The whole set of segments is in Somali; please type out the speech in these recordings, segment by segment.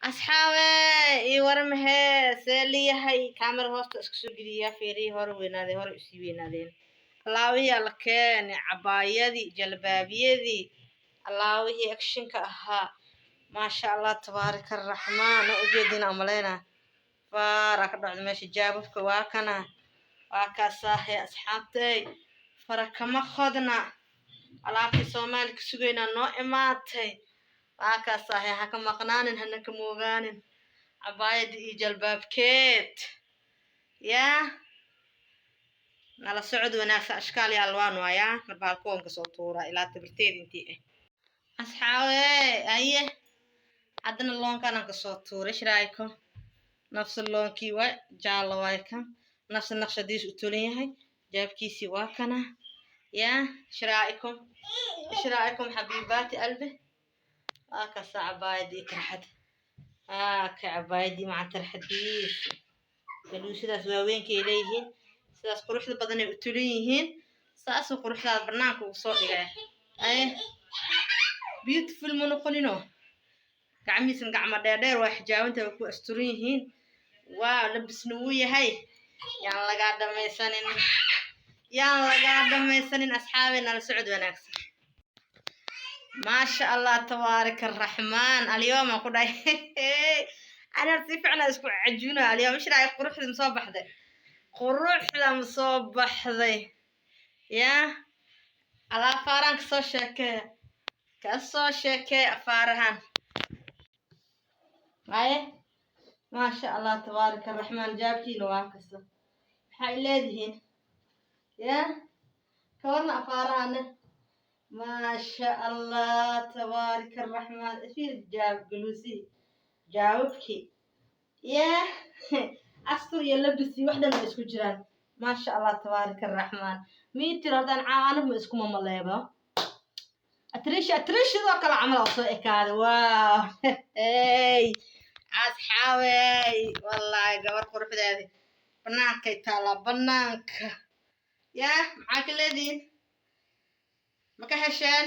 Asxaabe, ii waramahee, see liyahay? Kaamera hoosta isku soo geliyaa. Feerihii hore weynaadeen, hore usii weynaadeen. Alaabiyaa la keenay, cabaayadii, jalbaabiyadii, alaabihii actionka ahaa. Maasha Allah, tabaaraka Araxmaan. Ma ujeedin amaleyna, faara ka dhacda meesha. Jaababka waa kana, waa kaasaahe. Asxaabtey, fara kama qodna. Alaabtii Soomaali ka sugaynaa noo imaatay, waa kaasaahe. Ha ka maqnaanin, hana ka moogaanin cabaayadii iyo jalbaabkeed. Yaa nala socod wanaagsan. Ashkaal iyo alwaan waayaa, marba halkuwan kasoo tuuraa ilaa tabirteed intii ah. Asxaabe, aye, haddana loonkanaan kasoo tuuray. Shiraayko nafsa loonkii waay, jaalla waay kan, nafsa naqshadiis u tolan yahay. Jaabkiisii waa kana. Yaa shiraa'ikum, shiraa'ikum xabiibaati albi. Waa kasa cabaayadii tarxad, aa ka cabaayadii maca tarxadiisi. Galuusidaas waaweynkay leeyihiin, sidaas quruxda badanay u tulan yihiin. Saasuu quruxdaada banaanka ugu soo dhigaya. Aye, beautiful ma noqonino? Gacmihiisna gacmo dheerdheer waa, xijaabanta way ku asturan yihiin. Waa labisna wuu yahay. Yaan lagaa dhamaysanin, yaan lagaa dhamaysanin. Asxaabey, nala socod wanaagsan. Maasha Allah, tabaaraka Araxmaan. Alyooma ku dhahay, anaa si fiican isku cajuuna. Alyooma shiraay, quruxda ma soo baxday? Quruxda ma soo baxday? Yaa alaafaaraan kasoo sheekeeya, kasoo sheekeeya afaarahan. Haye, maasha Allah, tabaaraka Araxmaan. Jaabkiina waa kasta. Maxay leedihiin? Yaa kawarna afaarahana? Maasha Allah, tabaaraka Araxmaan. Fiir jaab galuusi, jaawabkii. Yaa astur iyo labisi, wax dhan way isku jiraan. Maasha Allah, tabaaraka Araxmaan. Miitir haddaan caawa ma iskuma maleebo. Atriisha, atriishadoo kale camal oo soo ekaaday. Wow, hey asxaabey, wallaahi gabar quruxdeedi banaankay taallaa, banaanka. Yaa maxaa ka leedihiin? Ma ka hesheen?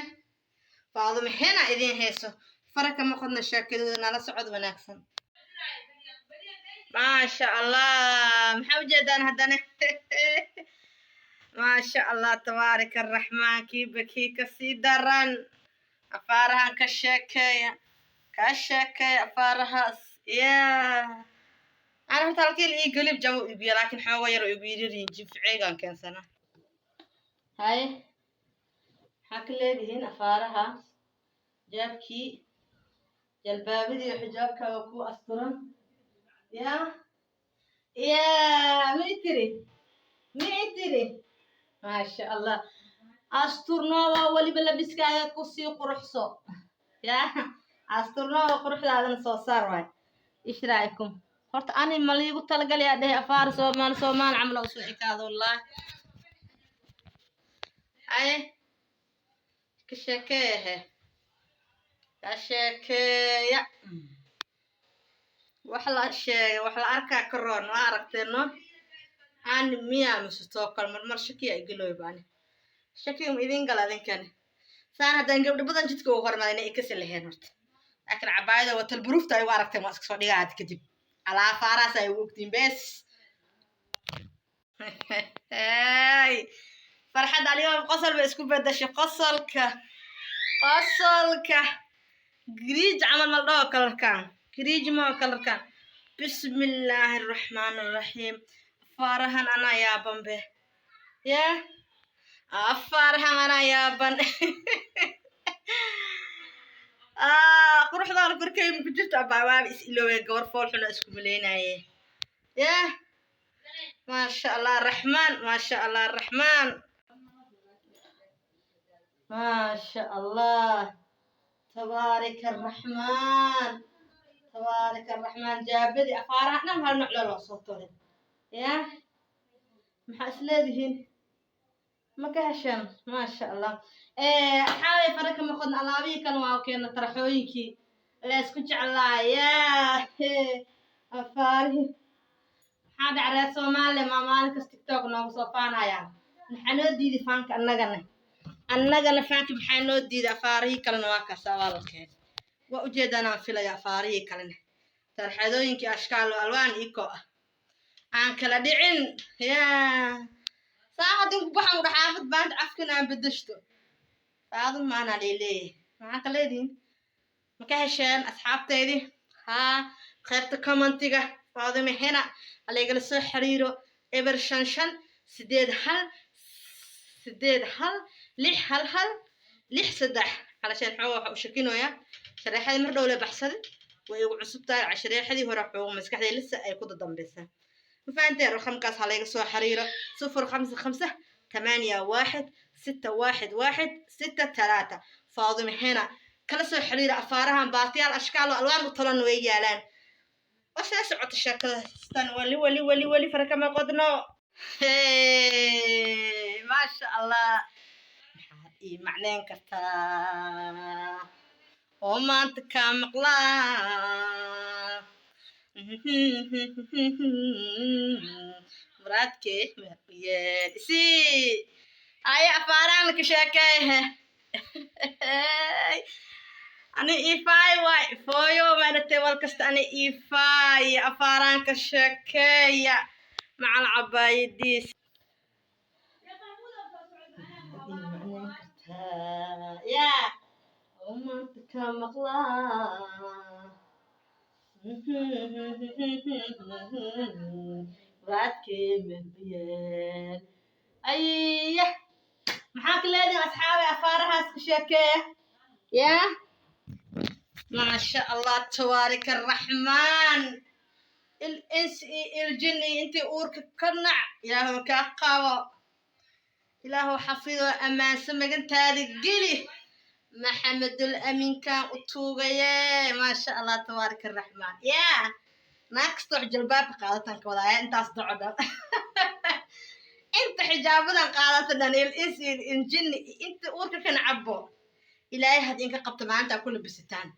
Faadumo xina idiin hayso, fara kama qodna sheekadooda. Nala socod wanaagsan. Maasha Allah, maxaa ujeedaan haddana? Maasha Allah, tabaaraka Araxmaan. Kiiba kii kasii daran. Afaarahan ka sheekeeya, ka sheekeeya afaarahaas. Ya ana horta halkii ii gelib jabo igu, laakiin xoogo yar oo igu yiriin jifceegaan keensana. Haye, maxaa ka leedihiin afaaraha? Jaabkii, jalbaabadii iyo xijaabkaaga ku asturan. Ya ya ma tiri, ma tiri? Maasha Allah, asturnoowa, weliba labiskaaga kusii quruxso. Ya asturnoowa, quruxdaadana soo saar waay. Ishraa'ikum horta ani ma liigu talagalayaa dhehe? Afaar Soomaali, Soomaali camal oo soo ekaado wallahi. Aye, ka sheekeehe, ka sheekeeya. Wax la sheegay, wax la arkaa ka roon. Waa aragteen no? Ani miyaa mise too kale marmar shakiya igalooy baani, shakiga ma idin gala adinkani? Saan haddaan gabdho badan jidka ugu hormaday inay ikasi laheen horta, laakiin cabaayada watal buruufta ay u aragteen waa iska soo dhigaa had kadib. Alaafaaraas ay ugu ogtiin bees. Hey, farxadda aliyoom qosol bay isku bedashay. Qosolka, qosolka gariij camal mal dhaho kalarkan, gariij ma kalarkan. Bismillaahi Araxmaan Araxiim. Afaarahan anaa yaaban be. Ya afaarahan anaa yaaban. Quruxdaana korkeyma ku jirta abaa, waaba is iloobay. Gabar fool xuna isku maleynaye. Ya maasha Allah Raxmaan, maasha Allah Raxmaan, maasha Allah, tabaarika Araxmaan, tabaarika Araxmaan. Jaabadii, afaaraha dhan hal nooc loo soo tolay. Ya maxaa is leedihiin? Ma ka heshaan? Maasha Allah. Waxaa fara kama qodna. Alaabihii kale waa keena, taraxooyinkii la isku jeclaa. Ya afaarihii maxaa dhac? Reer Soomaaliya maa maalin kas TikTok noogu soo faanayaan. Maxaa noo diiday faanka annagana? Annagana faanka maxaa noo diiday? Afaarihii kalena waa kaasa, waa la keenay, waa ujeedaan aan filaya. Afaarihii kalena Tarxadooyinkii ashkaal oo alwaan iko ah aan kala dhicin. Yaa saacadin ku baxan udha xaafad baanta afkan aan bedeshto faadum maanaa leeleeyahay. Maxaa ka leedihin? Ma ka hesheen asxaabteydii? Haa, qaybta commentiga Faadime Hena halaygala soo xiriiro, 055 81 81 611 63. Calashaan xooga waxa u shakinoyaa shareexadii mar dhow le baxsaday, way igu cusub tahay shareexadii hore, xooga maskaxday lisa ay ku dadambeysaa. Ma fahanteen? Raqamkaas ha layga soo xiriiro, 055 81 611 63. Faadime Hena kala soo xiriira. Afaarahan baatiyaal ashkaal oo alwaan u tolan way yaalaan. Waa sida socota sheekada tan. Wali wali wali wali farakama qodno. Maasha Allah, maxaad ii macneyn kartaa oo maanta kaa maqlaa? Muraadkee yeel isii haya afaarahan ka sheekey. Ani ifaay waay fooyo maaragtay, wal kasta ani ifaay afaaraan ka sheekeeya macal cabaayadiis. Macneyn kartaa yaa oo maanta kaa maqlaa? Muraadkee mehbiyeel ayya. Maxaa ka leedihin asxaabe afaarahaas ka sheekeeya? Yaa maasha Allah, tabaarika araxmaan. Il insi iyo il jinni intii uurka ka nac, Ilaahu kaa qabo, Ilaahu xafido, ammaansa, magantaada geli. Maxamedul Aminkaan u tuugaye. Maasha Allah, tabaarika araxmaan. Yaa naag kasta wax jalbaabka qaadatan ka wadaaya, intaas daco dhan, inta xijaabadan qaadata dhan, il insi il jinni inta uurka ka nacabo, Ilaahay had inka qabta maanta ku labisitaan,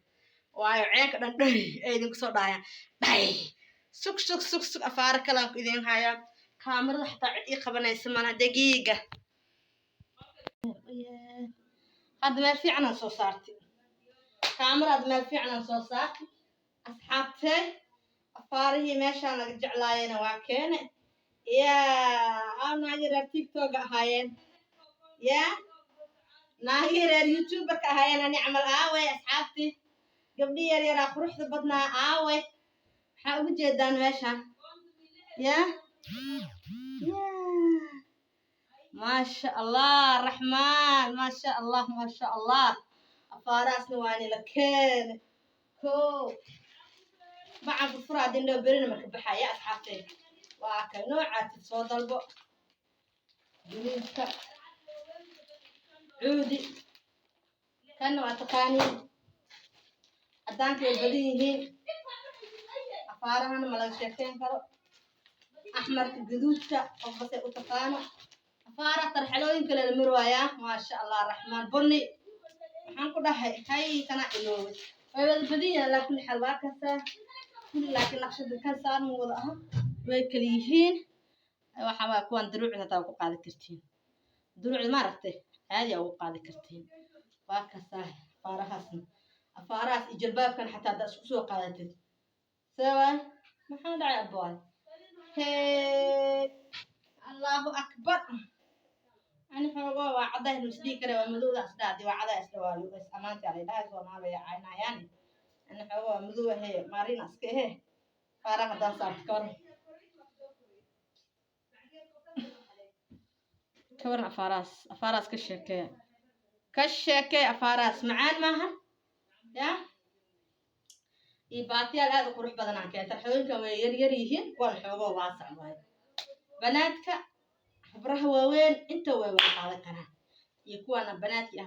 waayo ceenka dhan dhay ay idinku soo dhahayaan dhay. Sug sug sug sug, afaaro kalaan ku idin hayaa. Kaamirada xataa cid ii qabanaysa malaha. Dagiiga hadda meel fiican aan soo saartay, kaamirada meel fiican aan soo saartay. Asxaabtee, afaarihii meeshaan laga jeclaayena waa keene. Yaa aa naagi reer TikToka ahaayeen, yaa naagihii reer YouTuberka ahaayeen, ani camal aaway. Asxaabtii gabdhii yar yaraa quruxda badnaa aaway? Maxaa ugu jeedaan meeshaan? Yaa yaa maasha Allah raxmaan, maasha Allah, maasha Allah. Afaaraasna waa nila keene ko macanka furaa dindhow berina marka baxaya. Asxaabtay, waa ka noocaatid soo dalbo, buluugka cuudi kanna waa taqaaniin, caddaanka way badan yihiin. Afaarahana ma laga sheekeyn karo. Axmarka, gaduudka, qofbasay u taqaano. Afaaraha tarxalooyin kale la marwaayaa. Maasha Allah raxmaan, bunni waxaan ku dhahay hay kana iloobay. Way wada badan yihiin alaa kulli xaal, waa kasaa kulli, laakiin naqshada kan saaran wada aha way kala yihiin. Waxa waa kuwan duruucda hataa ku qaadi kartiin, duruucda maaragtay caadi aa ugu qaadi kartiin. Waa kasaa afaarahaasna, afaarahaas iyo jalbaabkan xataa haddaa isku soo qaadatid. See waay? Maxaa dhacay abwaay? Hee, Allahu akbar. Ani xoogoo waa caddahay misdhihi kare, waa madowda isdhaadi, waa cadaa isdha, waa is amaanti alay dhahay Soomaaliya caynayaan. Ani xoogoo waa madow ahe, maarina iska ehe. Afaaraha haddaan saarto kawaran, kawaran afaarahaas, afaarahaas ka sheekeeya, ka sheekee. Afaarahaas macaan maaha ya. Iyo baatiyaal aad u qurux badan aan keenay. Tarxooyinkan way yar yar yihiin, kuwan xoogoo waasac waayo. Banaadka, habraha waaweyn inta way wada qaadan karaan iyo kuwana banaadkii ah.